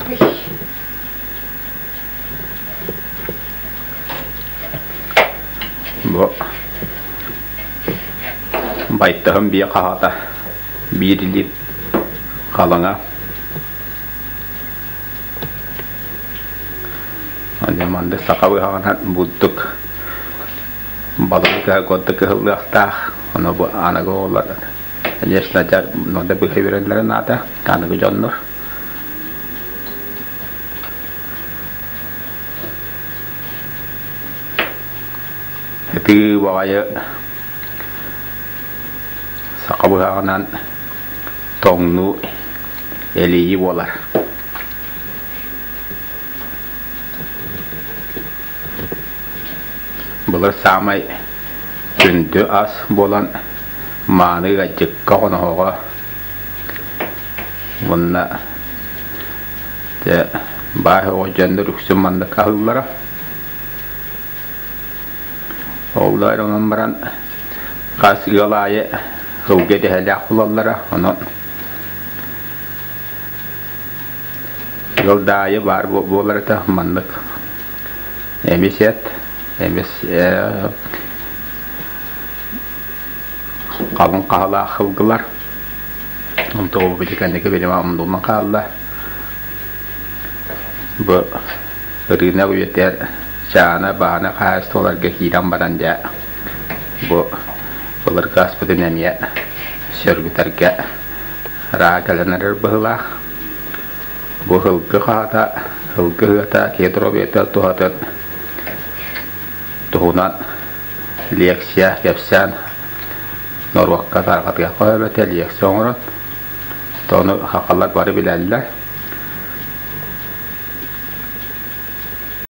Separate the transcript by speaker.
Speaker 1: Бу байтаһым биэ хаһата биир илии халыҥа. Маннык саха быһаҕынан бурдук балыгы кыһа курдук кыһыллыахтаах. Ону бу аныгы оҕолор конечно надо быһа үөрэллэрэ наада аныгы дьоннор. Ытыы баҕайы саха быһаҕынан тоҥнуу элийии буолар. Былыр саамай күндү ас буолан мааны ыалдьыкка хоноһоҕо уонна дьэ баай оҕо дьоннор үксүн маннык аһыыллара. Ол да онон баран хас ыал аайы сылгы идэһэлээх булаллара, онон ыал да аайы баар буолар этэ маннык эмис эт, эмис халыҥ хаһалаах сылгылар. Онтон бу кэнники видимо умнуллан хаалла. Бу ырыынак үйэтигэр чаана, баана хаһаайыстыбаларга киирэн баран дьэ бу былыргы аспытын эмиэ сөргүтэргэ ыраах кэлэн эрэр быһыылаах. Бу сылгы хаата, сылгы ыһыата киһи доруобуйатыгар туһатын туһунан лекция кэпсээн норуокка тарҕатыахха эбэтэр лекция оҥорон, ону сахалар бары билэллэр.